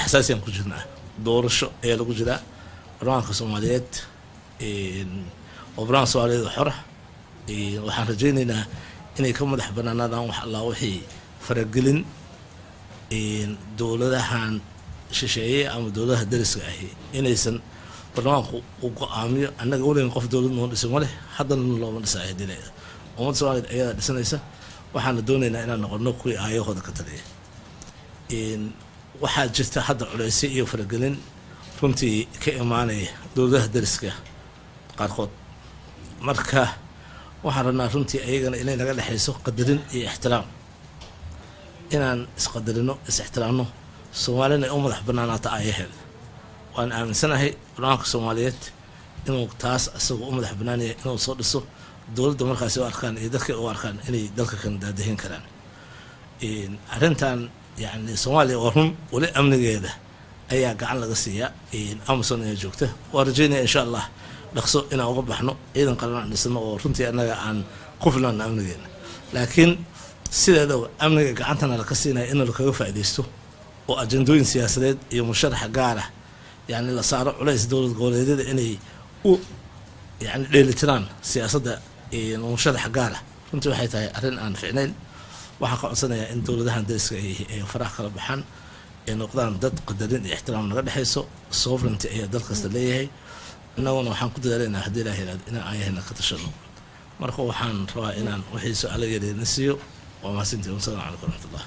Xasaasiyaan ku jirnaa, doorasho ayaa lagu jiraa. Barlamaanka Soomaaliyeed oo barlamanka Soomaaliyeed oo xora, waxaan rajaynaynaa inay ka madax banaanaadaan wax allaa wixii faragelin dowladahan shisheeye ama dowladaha dariska ahi, inaysan barlamaanku uu go-aamiyo. Annaga weligan qof dowlad noo dhisa ma leh, haddana looma dhisaayo. Hadii la ummadda Soomaliyeed ayadaa dhisanaysa, waxaana doonaynaa inaan noqono kuwii aayahooda ka taliya. Waxaa jirta hadda culeysyo iyo faragelin runtii ka imaanaya dowladaha dariska qaarkood. Marka waxaan rabnaa runtii ayagana inay naga dhexayso qadarin iyo ixtiraam, inaan isqadarino, is ixtiraamno, Soomaalina ay u madax banaanaata aayaheeda. Waan aaminsanahay barlamaanka Soomaaliyeed inuu taas isaga u madax banaanaya, inuu soo dhiso dowladda markaasi u arkaan iyo dadka u arkaan inay dalka kan daadahin karaan. Arrintan yacni Soomaaliya waa run, weli amnigeeda ayaa gacan laga siiyaa, AMISOM ayaa joogta. Waa rajeynaya insha Allah dhaqso inaan uga baxno, ciidan qaran aan dhisno oo runtii annaga aan ku filano amnigeena. Laakiin sideedaba amniga gacantana laka siinaya in lakaga faaidaysto oo ajandooyin siyaasadeed iyo musharaxa gaar ah yani la saaro culays dowlad goboleedyada inay u yani dheelitiraan siyaasadda musharaxa gaar ah, runtii waxay tahay arrin aan ficnayn. Waxaan ka codsanayaa in dowladahan dariska ay faraha kala baxaan, ay noqdaan dad qadarin iyo ixtiraam naga dhexayso. Sovereignty ayaa dal kasta leeyahay, innaguna waxaan ku dadaalaynaa haddii Ilaah yiraahdo inaan aayahena ka tashano. Marka waxaan rabaa inaan wixii su-aalo yareena siiyo. Waa mahadsantiin, wasalaamu calaykum waraxmatullah.